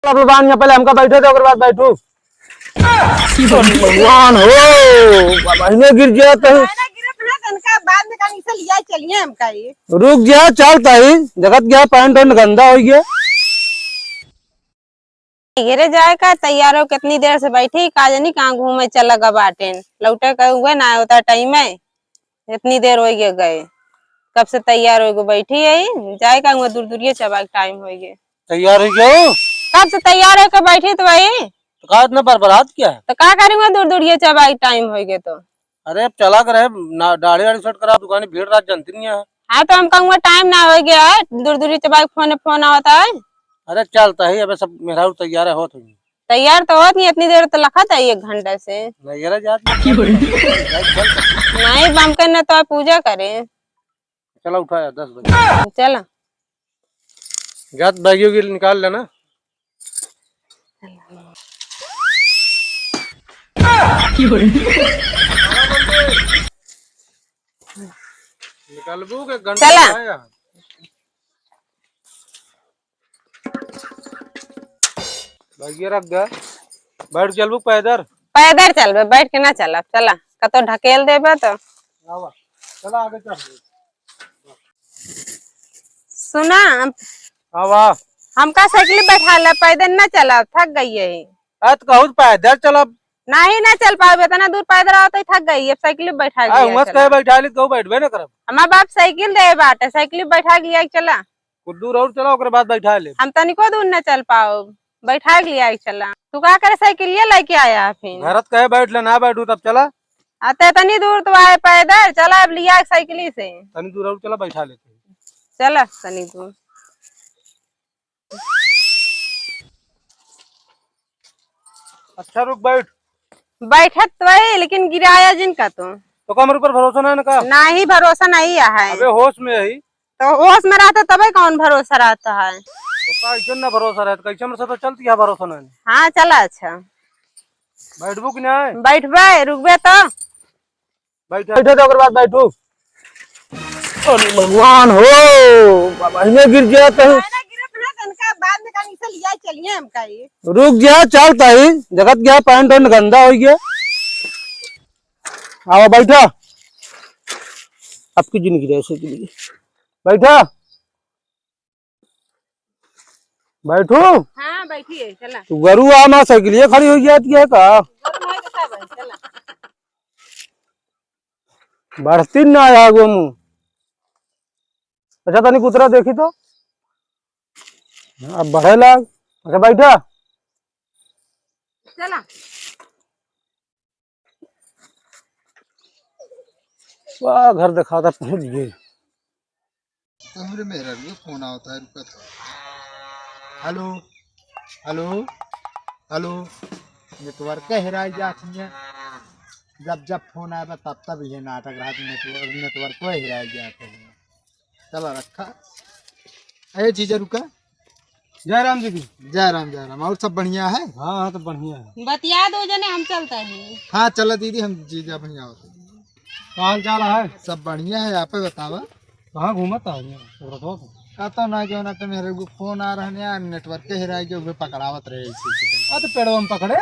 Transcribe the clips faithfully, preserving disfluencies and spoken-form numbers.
सब बांध के पहले हमका बैठे दे, ओकर बाद बैठू। भगवान हो, बहिने गिर जात है। ना गिरत ना, तनका बाद में कहीं से लिया चलिए हमका ये। रुक जा, चलता ही, जगत गया, पैंट वैंट गंदा हो गया। घरे जाए का तैयार हो, कितनी देर से बैठी, का जानी कहाँ घूमे चला गा बाटेन। लौटे का हुए ना होता टाइम है, इतनी देर हो गए गए, कब से तैयार हो गए बैठी है, जाए का हुआ दूर दूरिये चबाई टाइम हो गए। तैयार हो गए हो? कब से तैयार होके बैठी तो भाई। तो का इतना बरबरात क्या है? तो का करूँगा, दूर दूरिये चबाई टाइम हो गए तो। अरे अब चला कर है ना, दाढ़ी वाढ़ी सेट करा, दुकानी भीड़ रात जानती नहीं है। हाँ तो हम कहूँगा टाइम ना हो गया है, दूर दूरिये चबाई फोन फोन आवता है। अरे चलता ही, अबे सब मेहरारू तैयार है, होत हुई। तैयार तो होत नहीं, इतनी देर तो लखत है एक घंटा से। नहीं, ये जात नहीं। नहीं, बम करना तो आप पूजा करें। चला उठा यार, दस बजे। चला। जात बैगियो के निकाल लेना। निकालबू के घंटा चला। आया। बैगिया रख दे। बैठ चलबू पैदल? पैदल चलबे, बैठ के ना चलब, चला। कतो ढकेल देबे तो। आवा। चला आगे चल। सुना, हम हाँ, वाह। हमका साइकिल बैठा ले, पैदल ना चला, थक गई है। अरे तो कहूँ पैदल चलब। नहीं ना चल पावे, इतना दूर पैदल आवत ही थक गई, अब साइकिल बैठा आ, लिया उमस चला। कहे बैठा ली, कहूँ बैठबे ना करब। हमार बाप साइकिल दे बाटे, साइकिल बैठा लिया चला। कुछ दूर और चला, ओकरे बाद बैठा ले। हम तनिको दूर ना चल पाओ, बैठा लिया चला। तू का करे साइकिल ये लेके आया है फिर? भरत कहे बैठ ले, ना बैठू तब चला। आ, ते तनी दूर तो आए पैदल, चला अब लिया साइकिल से। तनी दूर और चला, बैठा लेते हैं। चला तनी दूर। अच्छा रुक, बैठ। बैठत तो है, लेकिन गिराया जिन का तो। तो का हमरे ऊपर भरोसा ना है ना का? नहीं, भरोसा नहीं है। अबे होश में है। तो होश में रहता तबे कौन भरोसा रहता है? तो का ऐसे ना भरोसा रहता, कैसे हमरे साथ चलती है भरोसा ना है? हाँ, चला अच्छा। बैठबू कि नहीं? बैठबे, रुकबे तो। बैठे, बैठे तो ओकर बाद बैठू। अरे भगवान हो, बाबा, इन्हें गिर गया तो। ना गिरत ना, तनका बाद में कहीं से लिया चलिए हमका ये। रुक जा, चलता ही, जगत गया, पैंट वैंट गंदा हो गया। आओ बैठा, आपकी जिंदगी रहे से के लिए। बैठा। बैठू। हाँ, बैठिए, चला। तू गरु आ, माँ साइकिलिया खड़ी हो जाती है का? गरु नहीं तो का भाई, चला। बढ़ती ना आया गो मुँह। अच्छा, तनिक उतरा देखी तो। अब बढ़े लाग। अच्छा, बैठा। चला। वाह, घर दिखाता पहुँच गए। तो हमरे मेहरारू के फोन आवता है, रुका था। हेलो, हेलो, हेलो, नेटवर्क हेराई जात हियाँ। जब जब फोन आवे तब तब ये नाटक रहत, नेटवर्क, नेटवर्क हेराई जात है। चला रखा। अरे जीजा रुका। जय राम जी की। जय राम, जय राम। और सब बढ़िया है? हाँ, हाँ, तो बढ़िया है। बतिया दो जने, हम चलता है। हाँ, चला दीदी, हम जीजा भैया होते हैं। का हाल चाल है? सब बढ़िया है, आप बतावा। कहाँ घूमत है? कतो ना, जो ना तो मेरे को फोन आ रहा है यार, नेटवर्क के हेराई के हुए पकड़ावत रहे इसी से। आ, तो पेड़वा में पकड़े?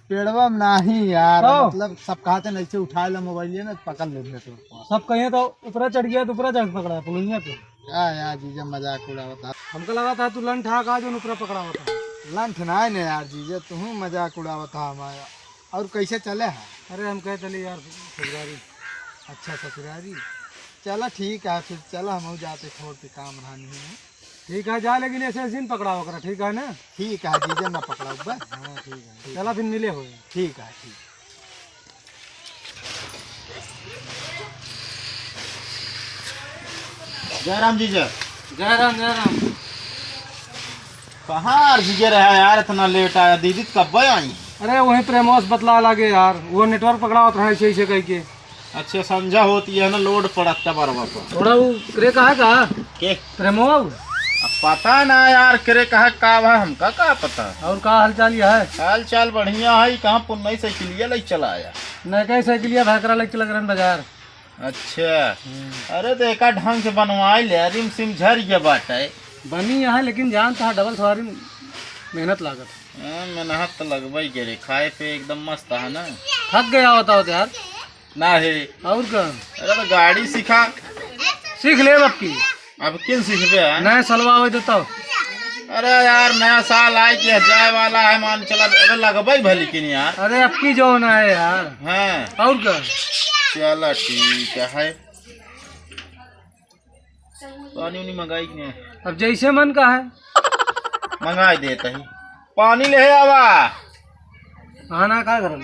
पेड़वा में नहीं यार, तो? मतलब सब कहते नहीं, ऐसे उठा ले मोबाइल ना, पकड़ ले नेटवर्क। सब कहिए तो ऊपरा चढ़ गया, तो ऊपरा चढ़ पकड़ा पुलिया पे। का यार जीजा मजाक उड़ावत है। हमका लगा था तू लंठ आ का जो ऊपरा पकड़ावत है। लंठ ना है ना यार जीजा, तू मजाक उड़ावत है हमारा। और कैसे चले है? अरे हम कहे चले यार ससुरारी। अच्छा ससुरारी, चला ठीक है फिर, चला हम जाते छोड़ के काम रहा नहीं है। ठीक है जा, लेकिन ऐसे ऐसे नहीं पकड़ावा करा, ठीक है ना? ठीक है जीजा ना पकड़ाओ बस। हाँ ठीक है, चला फिर मिले हो। ठीक है ठीक। जय राम जीजा। जय राम, जय राम। कहाँ यार जीजा रहा यार, इतना लेट आया, दीदी तो कब आई? अरे वही प्रेमोस बतला लागे यार, वो नेटवर्क पकड़ावत रहा ऐसे ऐसे कह के। अच्छा संझा होती है ना, लोड पड़त बरवा पर। थोड़ा वो करे कहा का? के? प्रेमो। अब पता ना यार, करे कहा का बा, हमका का पता। और का हालचाल ये है? हाल चाल बढ़िया है, कहाँ पुन्नई साइकिलिया ले चला आया। नयका साइकिलिया भैकरा ले चला करन बाजार। अच्छा। हम्म। अरे तो एका ढंग से बनवाई ले, रिम सिम झर गया बाटे। बनी यहाँ, लेकिन जान था डबल सवारी मेहनत लागत। हाँ, मेहनत तो लगबे करे, खाए पे एकदम मस्त है ना। थक गया होता हो यार। ना है। और का? अरे तो गाड़ी सीखा। सीख ले अब की। अब किन सीखबे है? नया सलवा हो देता हो। अरे यार, नया साल आए के जाए वाला है, मान चला, अबे लगबे भली किन यार। अरे अब की जो ना है यार। हाँ। और का? चला ठीक है। पानी उनी मंगाई कि नहीं? अब जैसे मन का है। मंगाई देत ही। पानी ले आवा। हाँ ना, का करम?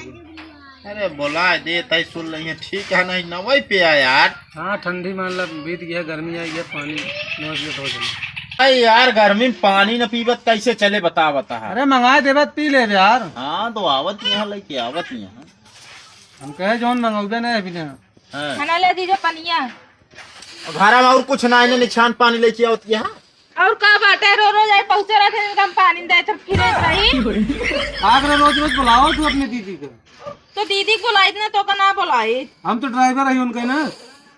अरे बोला देत ही, सुन लइहे, ठीक है, नहीं नवई पे आ यार। हाँ, ठंडी मान ला बीत गया, गर्मी आई है, पानी नौ बजे हो जाए। अरे यार, गर्मी में पानी न पीबत कैसे चले, बता, बता। अरे मंगाए देबत, पी ले यार। हाँ, तो आवत यहाँ लेके आवत यहाँ। हम कहे जौन मंगौबे नहीं अभी ना। हाँ। खाना ले दीजिए पनिया। घरा में और कुछ ना, इन्हें निछान पानी लेके आवत यहाँ। और का बाटे, रो रोज आई पहुँचे रहते हैं, हम पानी दे तो फिर रही। आगरा रोज रोज बुलाओ तू अपने दीदी को। तो दीदी को बुलाई ना, तो का ना बुलाई। हम तो ड्राइवर है उनका ना।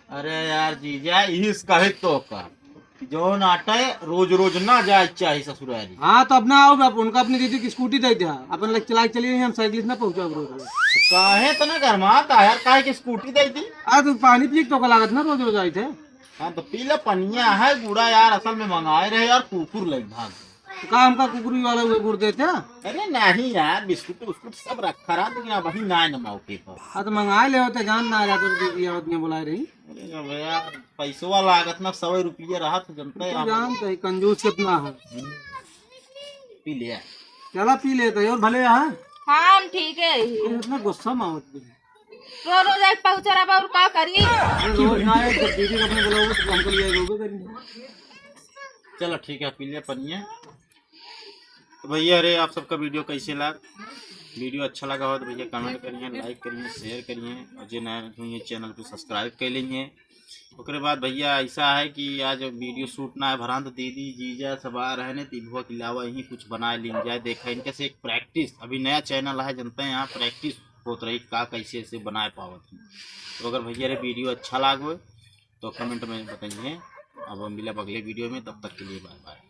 अरे यार जीजा, इस कहे तो का, जौन आटे रोज रोज ना जाए चाहे ससुरारी। हाँ, तो अब ना आओ, अब उनका अपनी दीदी की स्कूटी दे दिया, अपन लग चला के चलिए, हम साइकिल से ना पहुँचाओ रोज रोज। काहे इतना गरमात है यार, काहे की स्कूटी दे दी? आ, तो पानी पिए के तो का लागत ना, रोज रोज आई थे। हाँ, तो पी ले पनिया है, गुड़ा यार, असल में मंगाए रहे यार, कुकुर लग भाग। तो का हमका कुकुरी वाला हुए गुड़ देते? अरे नहीं यार, बिस्कुट उस्कुट सब रखा रहा, लेकिन अब वही ना न मौके पर। हाँ, तो मंगाए ले होते, जान ना आ जाते, तो दीदी आवत नहीं बुलाए रही। अरे जब यार, पैसवा लागत ना, सौ रुपये रहा तो जनता तू है। जानते ही कंजूस कितना है। हम्म। पी ले। चला पी लेते हैं, और भले यहाँ। हाँ, हम ठीक है। ये इतना गुस्सा में आवत भी है। रो रो जाए पहुँचा रहा, और का करी? अरे रोज ना आए, जब दीदी को अपने बुलाओगे तो हमको लिए रोबे करेंगे। चलो ठीक है, पी ले पनिया। तो भैया, अरे आप सबका वीडियो कैसे लाग, वीडियो अच्छा लगा हो तो भैया कमेंट करिए, लाइक करिए, शेयर करिए, और जे नया हुई है चैनल को सब्सक्राइब कर लीजिए। ओकरे बाद भैया ऐसा है कि आज वीडियो शूट ना है, भरांत दीदी जीजा सब आ रहे हैं, तो इबुआ के अलावा यहीं कुछ बना लीन जाए। देखा इनके से एक प्रैक्टिस, अभी नया चैनल है, जनते हैं, यहाँ प्रैक्टिस होत रही का कैसे ऐसे बनाए पावत हैं। तो अगर भैया रे वीडियो अच्छा लागो तो कमेंट में बताइए। अब हम मिलब अगले वीडियो में, तब तक के लिए बाय बाय।